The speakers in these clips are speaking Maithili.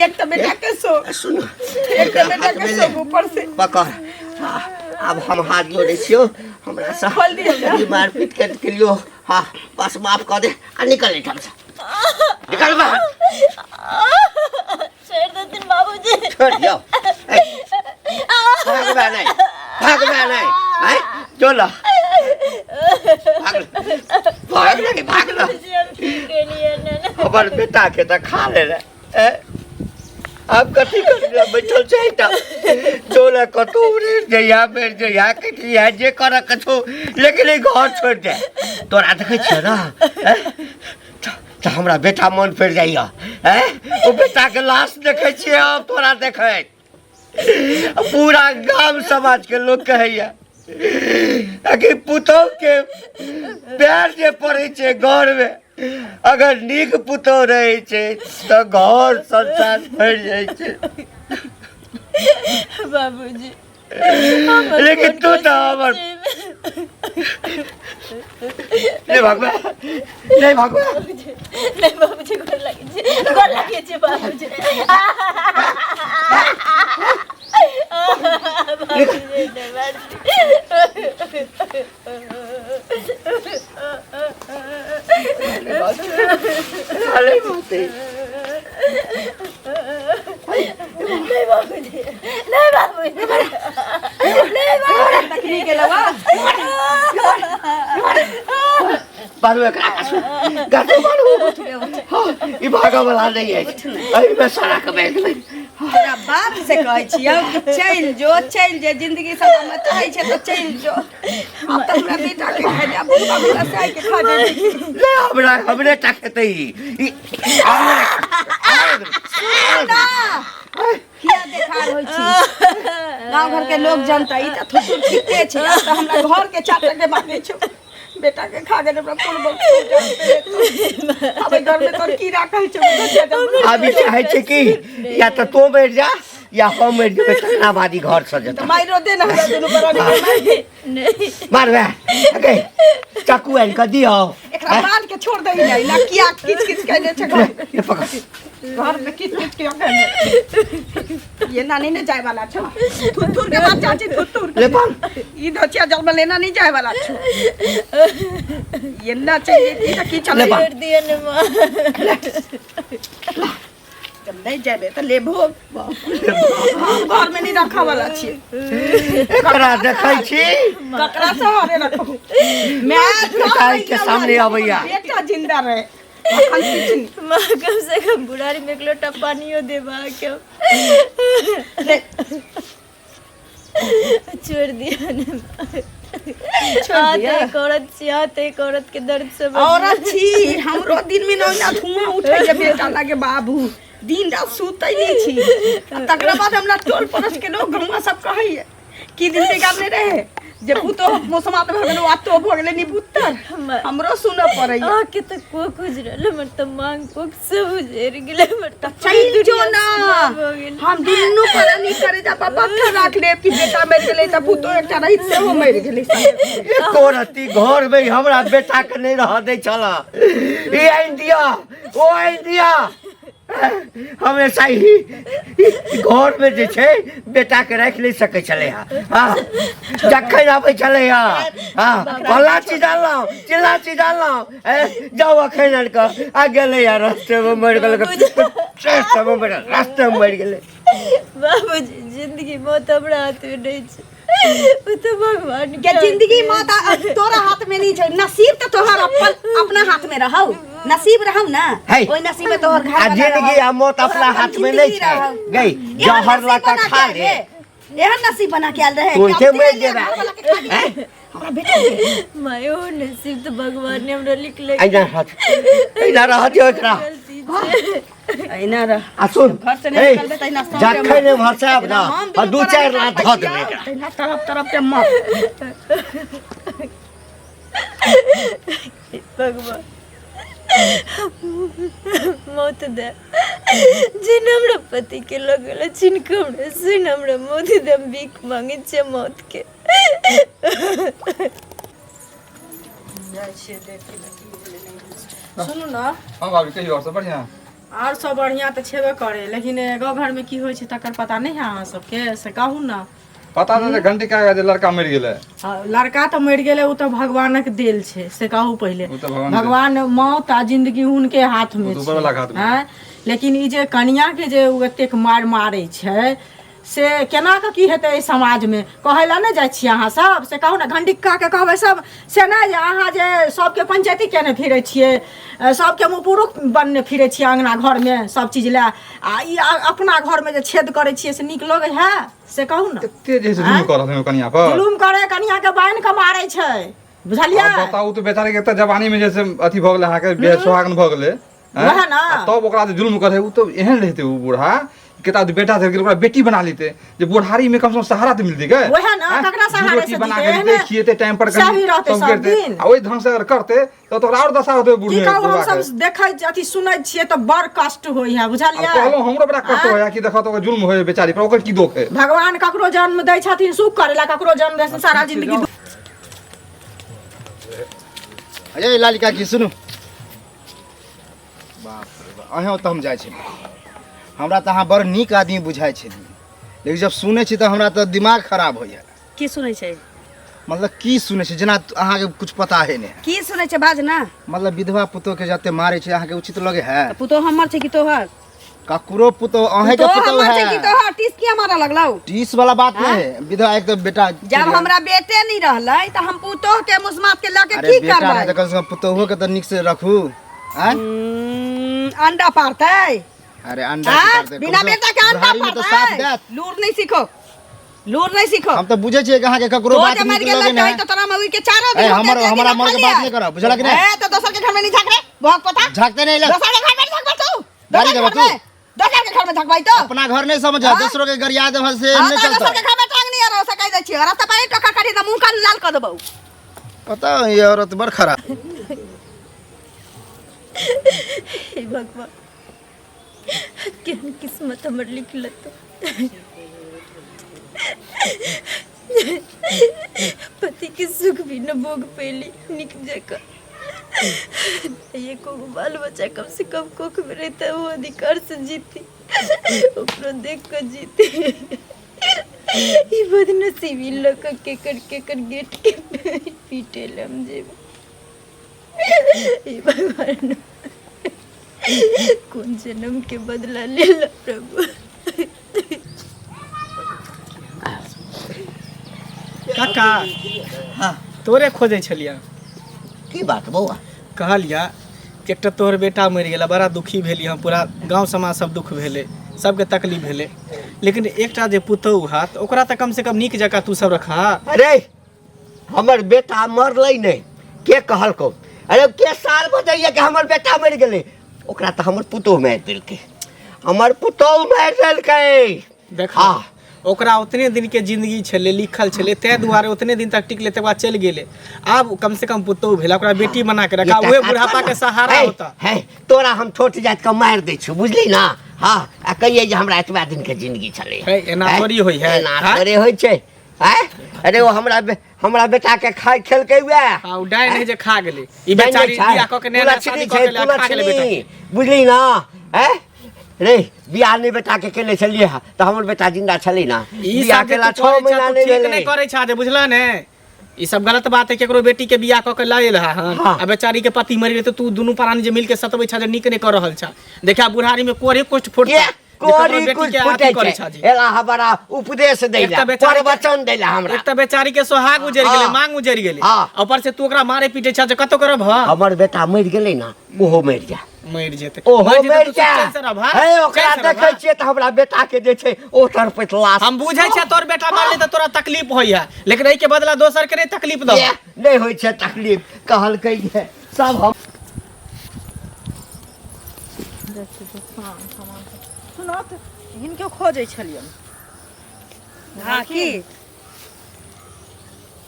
एक तऽ बेटा के शोक, सुन, एक तऽ बेटा के शोक ऊपर से पकड़। हाँ, आब हम हाथ जोड़ै छियौ, हमरा से खोल दियौ ने। ई मारपीट कर के लियो। हाँ, बस माफ कऽ दे आ निकल एहिठाम से, निकल बाहर। छोड़ि देथिन बाबूजी। छोड़ दियौ। ए, भागबे नहि, भागबे नहि। आँय, जो ल, भाग, भाग नहि, भाग न। बाबूजी, हम की केलियै ने? हमर बेटा के तऽ खा ले रे। आब कथी करबै? बैठल छै एहिठाम। जो ने कतहु उड़ि जइया, मरि जइया, कटि जइया, जे करऽ के छौ, लेकिन ई घर छोड़ि दे। तोरा देखै छियै ने, तऽ हमरा बेटा मन पड़ि जाइया। ओ बेटाके लाश देखै छियै हम तोरा देखैत। पूरा गाम समाज के लोग कहैया कि पुतोह के पैर जे पड़ै छै घर में, अगर नीक पुतोह रहै छै तऽ घर संसार भरि जाइ छै। बाबूजी, लेकिन तू तऽ हमर नहीं भागबे, नहीं भागबे। नहीं बाबूजी, गोर लागै छी, गोर लागै छी बाबूजी। बाबूजी, नहि मारती। अरे बाप रे। नहीं बाबूजी, नहीं बाबूजी, नहीं बाबूजी। तखनी गेलौ। बारू एकरा, गाछू गाछू बारू। हाँ, ई भागऽ वाला नहीं है, एहिमे सारा के बैठ गेलै। तोरा बाप से कहै छियौ कि चलि जो, चलि जो, जिंदगी सब हम चाहै छै तऽ चलि जो। आब तऽ हमरा बेटा के खा जा, बुढ़बा हमरा साइ के खा जा। ले, हमरा हमरे टा खेतै ई। ई हमरे। किया देखार होइ छी? गाँव घर के लोग जनता ई तऽ थुथुर ठीके छै। आब तऽ हमरा घर के चाटर के मांगे छौ। बेटा के खा गेल हमरा कोन बहुत। अब घर में तोर की राखल छौ? आब ई चाहै छै कि या तऽ तों मरि जा या हम मरि जेबै, तकरा बाद ई घर से जेतै। माइरो दे ना हमरा दुनू बराबर मारि दे। नहीं। मारबै गै, चाकू आनि कऽ दियौ। एकरा बांध के छोड़ दही नहीं ना। किया किच किच कैले छै घर? ले पकड़। घर में किच किच किया कैले? ये ना नहीं ने जाए वाला छो। थुथुर के बच्चा छै थुथुर। ले पान। ई धचिया जल में लेना नहीं जाए वाला छो। ये ना चाहिए ई त की चले। ले पान। छोड़ दिया ने माँ। जब नहीं जाबे त ले भोग। हम घर में नहीं रखा वाला छी। एकरा देखै छी। ककरा से हरे रखबो मैं? बेटा के सामने अबैया। बेटा जिंदा रहे, अखन किछु नहीं। माँ, कम से कम बुढ़ारी में एक लोटा पानियो देबा के। ले। छोड़ दिया ने माँ। छोड़ हाँ, दिया? तो एक औरत छी, हाँ, तो एक औरत के दर्द से औरत छी, हमरो दिन में ना धुआं उठै जे बेटा लागे बाबू, दिन रात सुतै नहीं छी। आ तकरा बाद हमरा टोल पड़ोस के लोग, गौवा सब कहैया की दिन बिगाड़ने रहे जे पुतोह मौसमात भऽ गेलो आ तो भऽ गेलै निपुत्तर। हमरो सुनऽ पड़ैया। अहाँके तऽ कोख उजरल, हमर तऽ मांग कोख सब उजरि गेलै, हमर तऽ चलि जो दुनिया ना। सुना भऽ गेल। हम दुनू प्राणी करे जा पत्थर राख लेब कि बेटा मरि गेलै तऽ पुतोह एकटा रही सेहो मरि गेलै। एको रत्ती घर में हमरा बेटा के नहीं रह दै छल। ई आनि दिया, ओ आनि दिया, हमेशा ही घर में जे छै बेटा के राखि नहि सकै छलै। हँ हँ, जखन आबै छलै, हँ हँ, फल्लाँ चीज आनलहुँ, चिल्लाँ चीज आनलहुँ, ए जाउ अखन आनि कऽ आ गेलै। आ रस्तेमे मरि गेलै, रस्तेमे मरि गेलै, रस्तेमे मरि गेलै। बाबूजी, जिंदगी मौत हमरा हाथ में नहीं छै, ओ तऽ भगवान के जिंदगी मौत तोरा हाथ में नहीं छै। नसीब तऽ तोहर अपन अपना हाथ में रहौ, नसीब रहौ ना। है। ओहि नसीब में तोहर घर आ वाला जिंदगी रहौ। आ मौत तोहर अपना अपन हाथ में नहीं जिंदगी छै। रहौ। गई एहन जहर नसीब ला कऽ बना खा के ले। आयल रे। एहन नसीब बना के आयल रहे तुरन्ते कि अब मरि तेरे जेबै। घर वाला के खा गेलै। हमरा बेटा के मायो नसीब तऽ भगवान ने हमरा लिखले। एहिना रहत, एहिना रहत दियौ एकरा। गलती छै। एहिना रह। आ सुन, घर से नहि ए, निकलबै तहिना सब जखन एम्हर से आब ना हम आ दू चारि लाख धऽ देबै एकरा। तहिना तरफ तरफ के मर। भगवान, मौत दे जिन हमरा पति के लगल जिनक हमरा सुन, हमरा मौत दे, हम भीख मांगे छियै मौत के। जाइ छियै देखे लए की भेलै नहि भेलै। सुनू ने। हाँ भाभी, कहियो, और सब बढ़िया? आओर सब बढ़िआँ तऽ छेबे करे, लेकिन गाँव घरमे की होइ छै तकर पता नहि है अहाँ सबके, से कहू ने। पता तऽ घंटी का जे लड़का मरि गेलै। हँ, लड़का तऽ मरि गेलै, ओ तऽ भगवानक देल छै, से कहू पहिले। ओ तऽ भगवान भगवान मौत आ जिंदगी हुनके हाथ में ओ तऽ ऊपरवला के हाथ मे। आँय? लेकिन ई जे कनिया के जे ओ एतेक मार मारै छै से केना कऽ की हेतै एहि समाजमे? कहै लए नहि जाइ छियै अहाँ सब, से कहू ने। घंटिका के कहबै सब से नहि जे अहाँ जे सबके पंचायती केने फिरै छियै, सबके मुँह पुरुख बनने फिरै छियै अङ्गना घरमे सब चीज लए, आ ई अपना घरमे जे छेद करै छियै से नीक लगै है, से कहू ने। एते जे से जुलुम कऽ रहल है कनिया पर। जुलुम करे, कनिया के बान्हि कऽ मारै छै, बुझलियै? आब बताउ तऽ बेचारे के एते जवानी में जैसे अथी भऽ गेलै अहाँके बियाह सुहागन भऽ गेलै, आँय? वएह ने। आ तब ओकरा जे जुल्म करे, ओ तऽ एहन रहते ओ बूढ़ा केता बेटा धरि गेल, ओकरा बेटी बना लेते जे बुढ़ारी में कम से कम सहारा तऽ मिलते गे। वएह ने, आँय? ककरा दू सहारे रोटी से बना जीते? के देते, एहने खिएते टाइम पर सही कनि, रहतै सब सब करते। दिन। आ ओहि ढंग से अगर करते तऽ ओकरा आओर दशा होतै की बूढ़े कहू, बुढ़वा हम के। सब देखै अथी सुनै छियै तऽ बड़ कष्ट होइ है, बुझलियै? आब कहलहुँ हमरो बड़ा कष्ट आँय? होया कि देखो तऽ ओकर जुल्म होय बेचारी पर, ओकर की दोख है? भगवान ककरो जन्म दै छथिन सुख करै ला, ककरो जन्म दै छथिन सारा जिंदगी। अरे लाली काकी सुनू, बाप रे बाप, अहें ओतऽ हम जाइ छली, हमरा तऽ अहाँ बड़ नीक आदमी बुझाइ छली, लेकिन जब सुनै छी तऽ हमरा तऽ दिमाग खराब होइए। की सुनै छै? मतलब की सुनै छी, जेना अहाँके कुछ पता है नहि। की सुनै छै, बाज ना। मतलब विधवा पुतोह के जते मारै छै, अहाँके उचित लगे है? तऽ पुतोह हमर छै कि तोहर? ककरो पुतोह, अहें के पुतोह पुतोह हमर छै कि है। तोहर? टीस किया मारऽ लगलौ? टीस वाला बात नहीं है, विधवा एक तो बेटा जब हमरा बेटे नहीं रहलै तऽ हम पुतोह के मुसमात के लऽ के अरे की बेटा नहीं करबै? तऽ कम से कम पुतोहो के तऽ नीक से रखू, आँय? अंडा पारतै? अरे अंडा आँय? की पारतै? बिना कम से कम बेटा के अंडा बुढ़ारी में तऽ साथ पारतै? देत। लूर नहीं सीखो, लूर नहीं सीखो। हम तऽ बुझै छियै कि अहाँके ककरो तो बात जे नीक मरि गेल लगे रहै नहि। तऽ तोरा मौगी के चारो ए, दिन हमर हमरा मर के बात नहीं करब, बुझलक कि नहि? ए तऽ दोसर के घर में नहीं झाँक रे, बहुत पता झाँकते नहीं लग। दोसर के घर में नहीं झाँकबै तू। गाड़ी दोसर के देबऽ घर तू? में, दोसर के घर में झाँकबै तो अपना घर नहीं समझ, हाँ? दूसरों के गरिया देबऽ से हाँ, नहीं तऽ चलता। दोसर के घर में टांग नहीं आरो से कहि दै छियै, रास्ता पर टोका करी तऽ मुंह कान लाल कऽ देबौ। पता है, ये औरत बड़ खराब। हे भगवान, केहन किस्मत हमर लिखल तो पति के सुख भी न भोग पेली निक जकाँ, एको गो बाल बच्चा कम से कम कोख में रहता वो अधिकार से जीती, ओकरो देख के जीती। ई बदनसीबी लऽ कऽ केकर केकर गेट के पीटे लए हम जेबै? हे भगवान, कोन जन्म के बदला लेला प्रभु। काका, तोरे खोजै छलियै। की बात बौआ? कहलियै कि एकटा तोहर बेटा मरि गेला, बड़ा दुखी भेली हम, पूरा गाँव समाज सब दुख भेलै, सबके तकलीफ भेलै, लेकिन एकटा जे पुतहु हत ओकरा तऽ कम से कम नीक जकाँ तू सब रखा। अरे हमर बेटा मरलै नहि, के कहलकौ? अरे के साल बजैया कि हमर बेटा मरि गेलै? ओकरा तऽ हमर पुतोह मारि देलकै, हमर पुतोह मारि देलकै। देख, हाँ। ओकरा उतने दिन के जिंदगी छलै, लिखल छलै, ताहि दुआरे उतने दिन तक टिकलै, तकर बाद चलि गेलै। आब कम से कम पुतोह भेला, ओकरा बेटी बना के रखा, एकटा उहे काज बुढ़ापा कर के ना। सहारा है, होता है, तोरा हम छोट जाति के मारि दै छियौ, बुझली ना? हाँ, आ कहियै जे हमरा एतबा दिन के जिंदगी छलै। है, एना है? थोड़ी होइ है, एना हाँ? थोड़े होइ छै। आँय? अरे ओ हमरा बेटा के खाय खेलकै वएह। हाँ, ओ डाइन है जे खा गेलै ई डाइन बेचारी, नहि छै। बियाह कऽ के नया नया शादी कुलक्षणी कऽ छै, के खा गेलै बेटा कुलक्षणी। बुझली ना? आँय? रे बियाह नहि बेटा के केने छलियै हँ तऽ हमर बेटा जिंदा छलै ना? ई बियाह सब जे केला तू 6 करै छह, महीना तू नहि ठीक भेलै। नहि करै छह जे, बुझलह ने? ई सब गलत बात है। केकरो बेटी के बियाह कऽ के लऽ एल हन हाँ। आ बेचारी के पति मरि गेलै तऽ तू दुनू प्राणी जे मिल के सतबै छह जे नीक नहि कऽ रहल छह। देखा, बुढ़ारी में कोरे कोष्ठ फुटता के जे ककरो कोरी बेटी कुछ के अथी फुटै करै छै छह जे। एला हमारा उपदेश दै एक ला, तऽ बेचारी के- प्रवचन दै ला हमरा। एक तऽ बेचारी के सोहाग उजरि गेलै, हाँ। मांग उजरि गेलै, हाँ। ऊपर से तू ओकरा मारे पीटे छह जे कतौ करब ह? हमर बेटा मरि गेलै ना, ओहो मरि जा। मरि जेतै, ओहो मरि जेतै, मरि तू जा। चैन से रहबह, हे ओकरा चैन से देखै रहबह। छियै तऽ हमरा बेटा के जे छै ओ तड़पैत लाश। हम बुझै छियै तोर बेटा मरलै तऽ तोरा तकलीफ होइया, लेकिन एहिके बदला दोसर के नहि तकलीफ दह। किया नहि होइ छै तकलीफ? कहलकै जे सब हम सुनत, हिनके खोजै छलियनि। हाँ, की?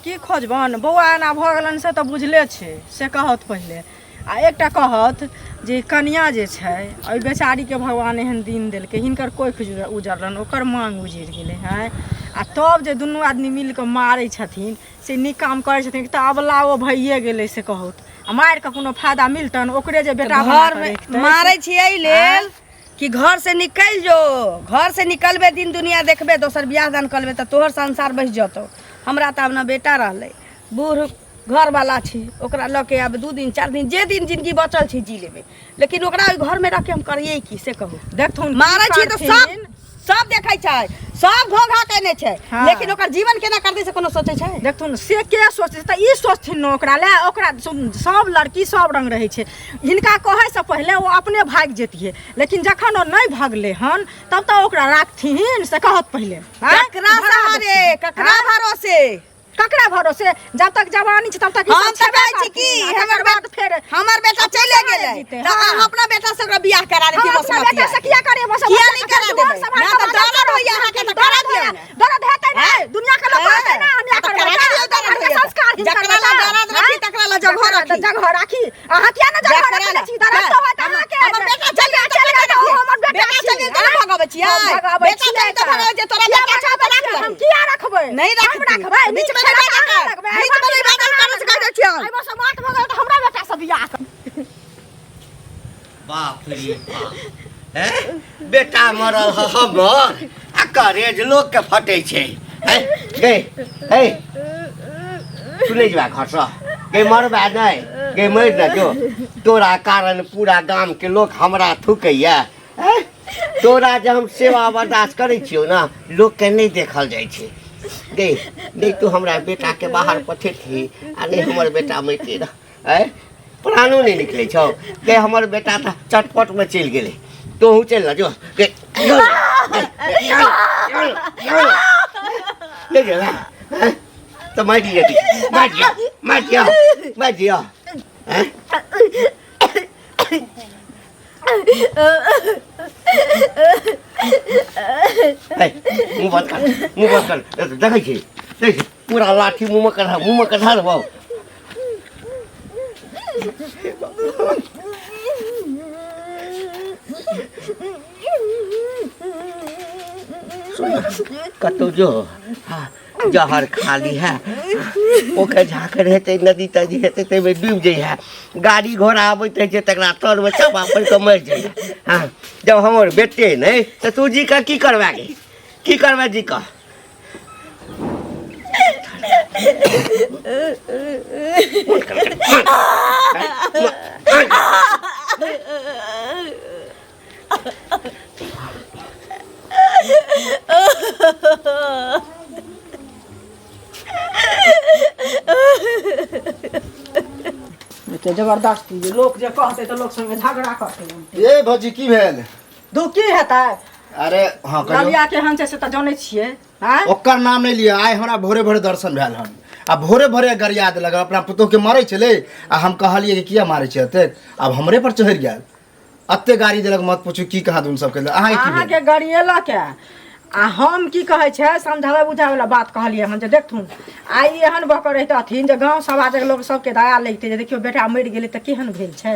की खोजबनि बौआ, एना भऽ गेलनि से तऽ बुझले छै, से कहत पहिले। आ एकटा कहत जे कनिया जे छै, एहि बेचारीके भगवान एहन दिन देलकै, हिनकर कोखि उजड़लनि, ओकर मांग उजड़ि गेलै। हैं, आ तब जे दुनू आदमी मिल कऽ मारै छथिन से नीक काम करै छथिन? तऽ अबला ओ भइए गेलै, से कहत। आ मारि कऽ कोनो फायदा मिलतनि ओकरे जे बेटा बना घर कऽ में रखतै। मारै छियै एहि लेल कि घर से निकलि जो घर से निकलबे दिन दुनिया देखबे दोसर बियाह दान कर लेबे तऽ तोहर संसार बसि जतौ हमरा तऽ आब ने बेटा रहलै बूढ़ घरवाला छी ओकरा लऽ के आब 2 दिन 4 दिन जे दिन जिंदगी बचल छै जी लेबै लेकिन ओकरा ओहि घरमे रख के हम करियै की से कहू देखथुन की मारै छी तऽ सब करथिन। सब देखै छै सब घोघा केने छै हाँ। लेकिन ओकर जीवन केना करतै से कोनो सोचै छै देखथुन से के सोचै तऽ ई सोचथिन ने ओकरा लए ओकरा सब लड़की सब रंग रहै छै हिनका कहैसँ पहिले ओ अपने भागि जैतियै लेकिन जखन ओ नहि भागलै हन तब तऽ ओकरा राखथिन से कहत पहिले आँय? ककरा धरा सहारे देथिन। ककरा आँय? भरोसे ककरा भरोसे जब तक जवानी छै तब तक ई हम सब तऽ छेबे कहै छी की करथिन, आ हमर तकर बाद फेर हमर बेटा चले गेलै जीते, तऽ हाँ। अहाँ अपना बेटा से ओकरा बियाह करा हम देती अपना बेटा से किया करे बस किया नहि करा देबै? ना तऽ दर्द होइए अहाँके तऽ करा दियौ ने। दर्द हेतै ने दुनिया के लोक कहतै ने अन्याय तऽ करबै करा दियौ दर्द घरके होइए। संस्कार हिनकर जकरा ला बेटा, दर्द रखी, आँय? तकरा ला जगह रखी। जगह राखी अहाँ किया ने जगह जकरा रखने ला- छी दर्द तऽ होयत अहाँके हमर बेटा चलि गेल तऽ चलि गेल करा तऽ दियौ। हमर बेटा बेटा चलि गेल तऽ छी, ने भगाबै छियै। हम भगाबै बेटा छियै चलि गेल तऽ भगाबै छियै। तोरा किया बेटा छौ तऽ राख हम लही। किया रखबै नहि हम रखती। रखबै बीच में नहि बाजल कर। बीच में नहि बाजल कर, से कहि दै छियौ। एहिमे से बात भऽ गेल तऽ हमरा बेटा से बियाह कर बाप रे बाप हैं? बेटा मरल ह हमर आ करेज लोक के फटै छै हैं? गे हे तू नहि जेबा घरसँ गे मरबा नहि गे मरि न जो तोरा कारण पूरा गाम के लोक हमरा थुकैया हैं? तोरा जे हम सेवा बर्दाश्त करै छियौ ने लोकके नहि देखल जाइ छै गे नहि तू हमरा बेटाके बाहर पठेतही आ नहि हमर बेटा मरिते रह आँय प्राणो नहि निकलै छौ गे हमर बेटा तऽ चटपटमे चलि गेलै तोहूँ चलि न जो गे जो, गे, जो, जो, जो। नहि जेबै आँय? तऽ मारि दिअ मारि दिअ मारि दिअ मारि दिअ आँय? हे, मुँह बंद कर मुँह बंद कर देखै छी देखै छी पूरा लाठी मुँहमे कढ़ा मुँहमे कढ़ा देबौ कतौ जो हाँ, जहर खाली है पोखरि झाखरि हेतै नदी तदी हेतै ताहिमे डूबि जइहे गाड़ी घोड़ा आबैत रहै छै तकरा तरमे चपा पड़ि कऽ मरि जइहे हँ जब हमर बेटे नहि तऽ तू जी कऽ की करबै गे की करबै जी कऽ एते जबरदस्ती जे लोक जे कहतै तऽ लोक संगे झगड़ा करतै ए भौजी की भेल दू की हेतै अरे हाँ कहियौ ललिया केहन छै से तऽ जानै छियै आँय ओकर नाम नहि लिअ आइ हमरा भोरे भोरे दर्शन भेल हन आ भोरे भोरे गरिया देलक अपना पुतोहके मारै छलै आ हम कहलियै कि किया मारै छै एतेक आब हमरे पर चढ़ि गेल एते गाड़ी देलक मत पूछू की कहाँ दुन सब केलक अहाँके की भेल अहाँके गरियेलक आ हम की कहै छै समझाबै बुझाबै वला बात कहलियै हन जे देखथुन आइ एहन भऽ कऽ रहितथिन जे गाँव समाजक लोक सबके दया लगितै जे देखियौ बेटा मरि गेलै तऽ केहन भेल छै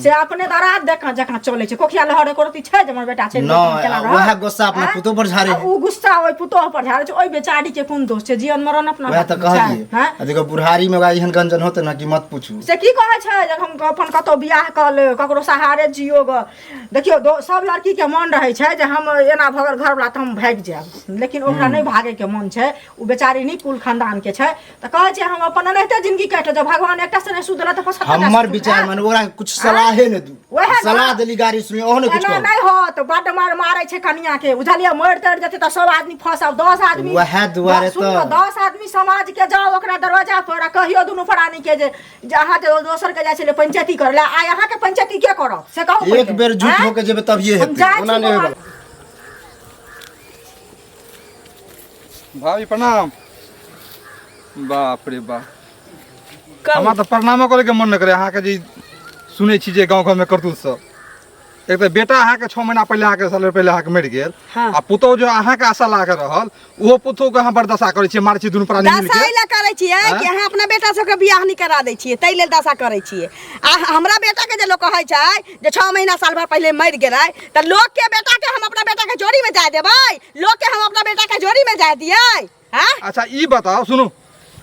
से अपने दराज जकाँ जकाँ चलै छै कोखिया लहर एको रत्ती छै जे हमर बेटा चलि गेल तऽ हम नहि केना रहब? वएह गुस्सा अपना आँय? पुतोह पर झाड़े आ उ गुस्सा ओहि पुतोह पर झाड़ै छै ओहि बेचारी के कोन दोष छै जीवन मरण अपना वएह तऽ हाथमे छै, कहलियै आँय? आ देखो बुढ़ारी में ओकरा एहन गंजन होतै ने कि मत पूछू से की कहै छै जे हम अपन कतहु बियाह कऽ ले ककरो सहारे जियो ग देखियौ सब लड़कीके मन रहै छै जे हम एना भऽ गेल घरवला तऽ हम भागि जायब लेकिन ओकरा नहि भागैके मन छै ओ बेचारी नीक कुल खानदानके छै तऽ कहै छै हम अपन एनाहिते जिंदगी काटि लेब जब भगवान एकटा से नहि सुधरल तऽ 75 टा हमर सुधरत। विचार माने ओकरा कुछ सलाहे नहि दू वएह ने। सलाह देली गाड़ी सुनी ओहो नहि कुछ एना कहू नहि होत बड्ड मार मारै छै कनिया के बुझलियै मरि तरि जेतै तऽ सब आदमी फंसब 10 आदमी वएह दुआरे सुनू तऽ। 10 आदमी समाज के जाओ ओकरा दरवाजा पर आ कहियो दुनू प्राणी के जे जे अहाँ जे दोसर के जाइ छलै पंचायती करै लए आइ अहाँके पंचायती के करत से कहू एक पहिले। बेर झूठ आँय? होके जेबै तभिए हम हेतै जाइ छी ओना नहि बाहर। होयवला भाभी प्रणाम बाप रे बाप हमरा तऽ प्रणामो करैके मन नहि करे अहाँके जे सुनै छी जे गाँव घरमे करतूत सब एक तऽ बेटा अहाँके 6 महीना पहिले अहाँके साल पहिले अहाँके मरि गेल हाँ। आ पुतोहु जो अहाँके आशा लागे रहल ओहो पुतोहु के अहाँ बड़ दशा करै छियै मारै छियै दुनू प्राणी मिल दशा के एहि लए करै छियै आँय? कि अहाँ अपना बेटा सबके बियाह नहि करा दै छियै ताहि लेल दशा करै छियै आ हमरा बेटाके जे लोक कहै छै जे 6 महीना साल भर पहिले मरि गेलै तऽ लोकके बेटाके हम अपना बेटाके जोड़ीमे जाय देबै लोकके हम अपना बेटाके जोड़ीमे जाय दियै आँय? अच्छा ई बताओ सुनू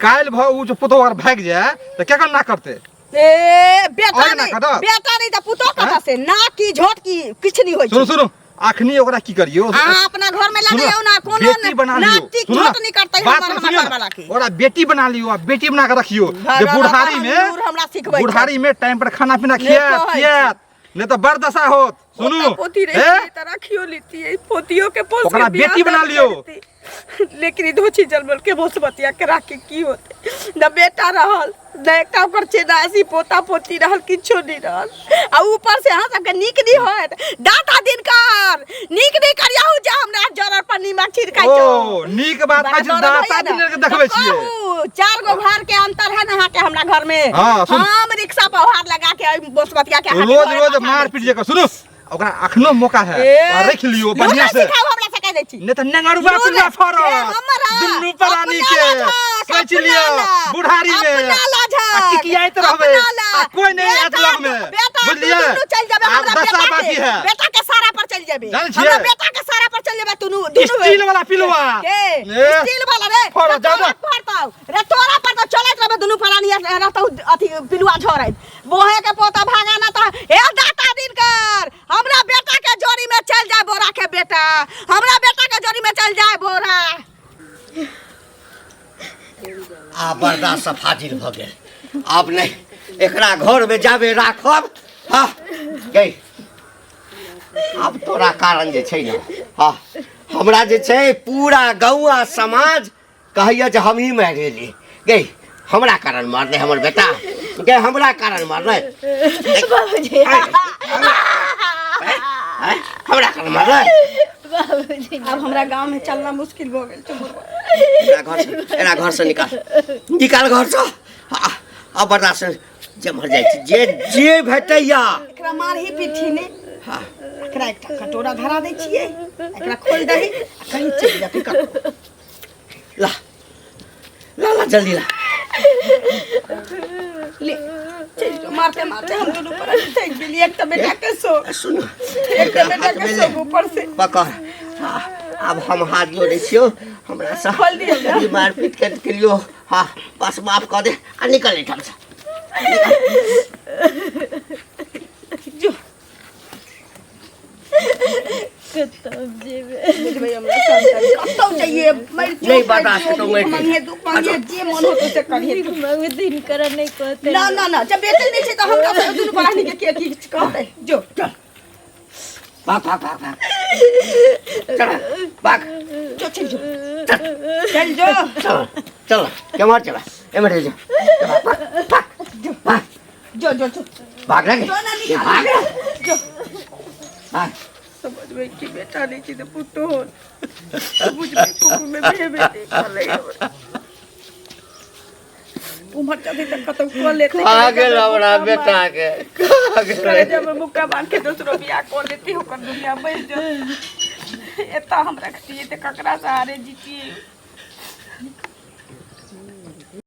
काल्हि भऽ ओ जो पुतोहु अगर भागि जाय तऽ केकर ना करतै ए बेटा आइ ना नहीं कटत। बेटा नहीं त पुतो कत से ना की झोट की किछ नहीं होई सुनू छै। सुनू अखनी ओकरा की करियो अहाँ अपना घर में सुनू लगैयौ ना कोनो बेटी बना ना लियो टिक सुनू ना, झोट नहीं करतै बात हमर सुनू हमर ना, घर वाला के ओकरा बेटी बना लियो आ बेटी बना के रखियो जे भगवान बुढ़ारी अपन में लूर हमरा सिखबै छै। बुढ़ारी में टाइम पर खाना पीना नहि खियात कहै छै। पियात नहीं तो बड़ दशा होत सुनू पोता पोती ए? रही त रखियो लेती पोतियो के पोस ओकरा के बियाह बेटी बना दान लियो। करती। लेकिन ई धोछी जलमल के बोसबतिया के राख के की होते न बेटा रहल न एकटा ओकर चेनासी पोता पोती रहल किछो नहीं रहल आ ऊपर से अहाँ सबके नीक नहीं होत दाता दिनकर नीक नहीं करियहु जे हमरा जरर पर नीमक छिड़काइ छौ ओ नीक बात बड़ा कहै छी दर्द दाता होइए दिन ने। के देखबै तऽ छियै कहू, चार गो घर के अंतर है ना अहाँ के हमरा घर में हाँ, सुन। हम रिक्शा पवार लगा के ओहि बोसबतिया के अहाँके रोज घरे रोज पठा मार दै पीट जे सुनू ओकरा अखनो मौका है ए, ओकरा रख लियो बढ़िया लूरा से सिखाउ हमरा से कह दै छी नहीं तो नेंगरुआ लूरा, पिलुआ ए, फरत हमरा, दुनू प्राणी अपना के लाजक, सोच अपना लियो ला, बुढ़ारी में अपना लाजक, आ किकियाइत रहबै अपना ला। आ कोई नहीं आयत बेटा, लग में बेटा, बुझलियै दुनू चलि जेबै आब हमरा दशा बेटा बाकी के है बेटा के सारा पर चलि जेबै जानै छियै? हमरा बेटा के सारा पर चलि जेबै दुनू दुनू स्टील वाला पिलुआ के ए, स्टील वाला रे फरत, रे जाउ तोरा ने। पड़तौ रे तोरा पर तऽ चलैत रहबै दुनू प्राणी रहतौ अथी पिलुआ झड़ैत बोहे के पोता भागा ना तऽ हे दाता दिनकर हमरा बेटा के जोड़ी में चल जाए बोरा के बेटा हमरा बेटा के जोड़ी में चल जाए बोरा आब बर्दाश्त से फाजिल भऽ गेल आब नहि एकरा घरमे जाबे राखब हँ गई आब तोरा कारण जे छै ने हँ हमरा जे छै पूरा गौआ समाज कहैया जे हमही मारि एली गई हमरा कारण मारलै हमर बेटा गई हमरा कारण मारलै बाबूजी आँय? हमरा कारण मारलै बाबूजी अब हमरा गांव में चलना मुश्किल भऽ गेल छै बुढ़वा। एकरा घर से एकरा घर से निकाल निकाल घर से आ बर्दाश्त नहि, जेम्हर जाइ छी जे जे भेटैया एकरा मारही पीठी ने हाँ एकरा एकटा कटोरा धरा दै छियै एकरा खोलि दही आ कहीं चलि जेतै कतौ ला ला ला जल्दी ला ले चलि जो मारते मारते हम दुनू पर थकि गेलियै एक तऽ बेटा के शोक सुन एक तऽ बेटा के शोक ऊपर से पकड़ हाँ, आब हम हाथ जोड़ै छियौ हमरा से खोल दियौ ने। कनि मारपीट कर के लियो हाँ बस माफ कऽ दे आ निकल एहिठाम से जो कतौ जेबै बुझबै हमरा संतान कतौ जाइए मरि जो नहीं बर्दाश्त हेतौ, मरि भीख मांगिहे दुख मांगिहे जे मन होतौ से करिहे भीख मांगू दिन करा नहीं कहते ना ना ना जब बेटे नहीं छै तऽ हमरा से दुनू प्राणी के के की कहतै जो चल भाग भाग भाग भाग चल भाग जो चल जो चल जो चल चल केम्हर चल एम्हर जो भाग भाग भाग जो जो जो भाग रे जो ना निकाल भाग जो भाग समझबै कि बेटा नहीं छै तऽ पुतोह बुझबै कुकुर में भेबे नहि करै हमरा। उम्हर चलते तऽ कतौ कऽ लेतै खा गेल हमरा बेटा के खा गेल करे जब मुक्का मार के दोसरो बियाह कऽ लेती ओकर दुनिया बनि जेतै एतऽ हम रखतियै तऽ ककरा सहारे जीतियै